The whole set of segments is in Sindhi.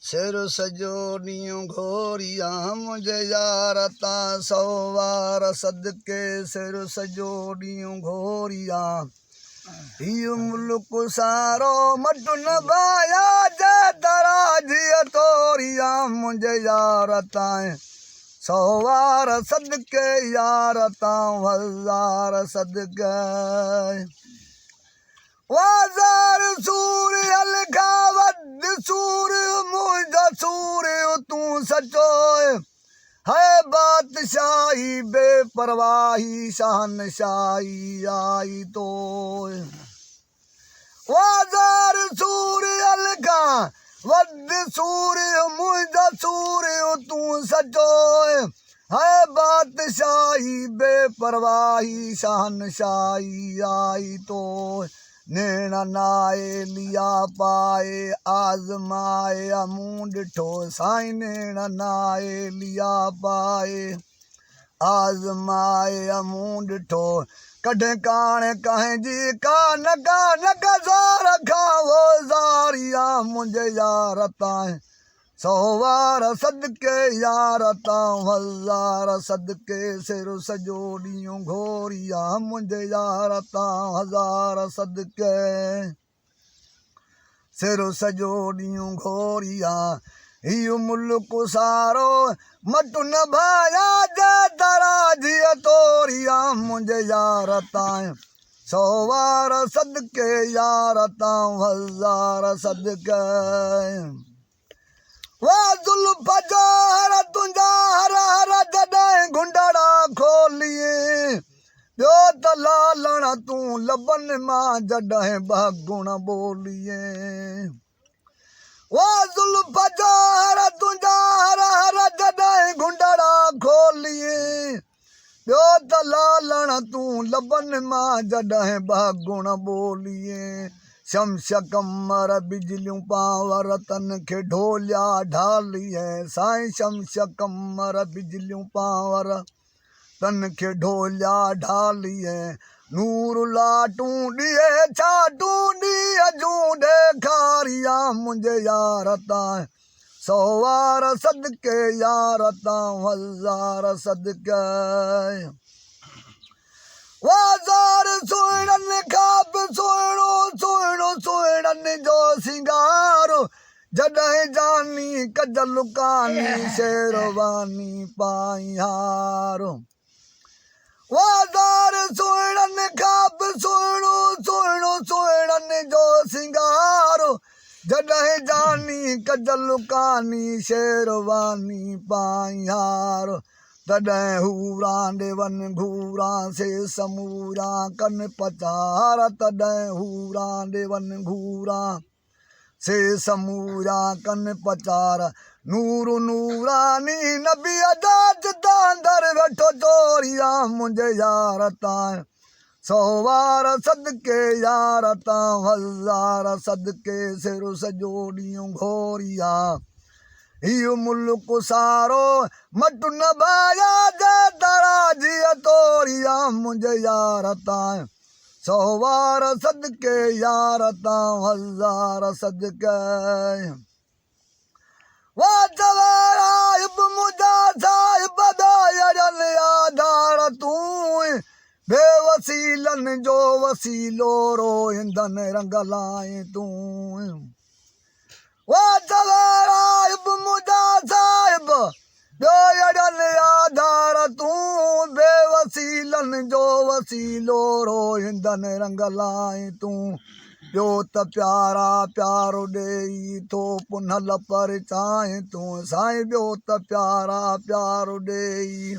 سر سڄو ڏينهن گهوريان منهنجي يار تان سو وار صدقي سر سڄو ڏينهن گهوريان هيء ملڪ سارو مٽ نه ڀايا جي تراجيء توريان منهنجي يار تان سو وار صدقي يار تان هزار صدقي وازار سور ال کان وڌ سور منهنجا سور تون سچو هي بادشاهي بي پرواهي شهنشاهي آئي تو وازار سور ال کان وڌ سور منهنجا سور تون سچو هي بادشاهي بي پرواهي شهنشاهي آئي تو نيڻ نائي ليا پائي آزمائي مون ڏٺو سائين نيڻ نائي ليا پائي آزمائي مون ڏٺو ڪڏهن ڪاڻ ڪنهن جي ڪا نه ڪا نه گزار کان وو زاريا منهنجي يار تائين سو وار صدقي يار تان هزار صدقي سر سڄو ڏينهن گهوريا منهنجي يار تان هزار صدقي سر سڄو ڏينهن گهوريا هيء ملڪ سارو مٽ نه ڀايا جي تراجيء توريا منهنجي يار تان سو وار صدقي يار تان هزار صدقي وا زلف جا هر تنهنجا هر هر جڏهن گهنڊڙا کولين ٻيو ته لالڻ تون لبن مان جڏهن ٻه گڻ ٻولين وا زلف جا هر تنهنجا هر هر جڏهن گهنڊڙا کولين ٻيو ته لالڻ تون لبن مان جڏهن ٻه گڻ ٻولين شمس قمر بجليون پانور تن کي ڍوليا ڍالين سائين شمس قمر بجليون پانور تن کي ڍوليا ڍالين نور لاٽون ڏيئي ڇاٽون ڏينهن جون ڏيکاريان منهنجي يار تان سو وار صدقي يار تان هزار صدقي وازار سهڻن کان به سهڻو سهڻو سهڻن جو سينگار جڏهن جاني ڪجل ڪاني شيرواني پائي هار وازار سهڻن کان به سهڻو سهڻو سهڻن جو سينگار جڏهن جاني ڪجل ڪاني شيرواني پائي هار تڏهن حوران ڏي ون گهوران سي سموران ڪن پچار تڏهن حوران ڏي ون گهوران سي سمورا ڪن پچار نور نوراني نبي ادا جدا در ويٺو چوريا منهنجي يار تان سو وار صدقي يار تان هزار صدقي سر سڄو ڏينهن گهوريا هيء ملڪ سارو مٽ نه ڀايا جي تراجيء توريا منهنجي يار تان سو وار صدقي يار تان هزار صدقي وا چوي منهنجا صاحب ٻيا آڌار تون بي وسيلن جو وسيلو روئندن رنگ لائين تون وا چوي صاحب منهنجا صاحب ٻيو اڙيل آڌار تون بي وسيلن جو وسيلو روئندن رنگ لائين تون ٻيو ته پيارا پيار ڏيئي ٿو پنهل پرچائين تون سائين ٻيو ته پيارا پيار ڏيئي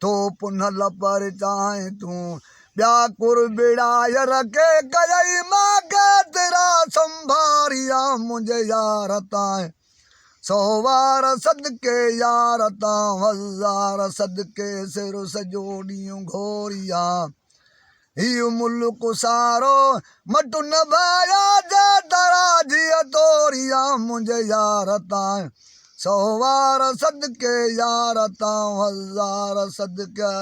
ٿو پنهل پرچائين تون ٻيا قربڙا رکي ڪيئي مان ڪيترا سنڀاريان منهنجي يار تائين سو وار صدقي يار تان هزار صدقي سر سڄو ڏينهن گهوريان هيء ملڪ سارو مٽ نه ڀايا جي تراجيء توريان منهنجي يار تان سو وار صدقي يار تان هزار صدقي.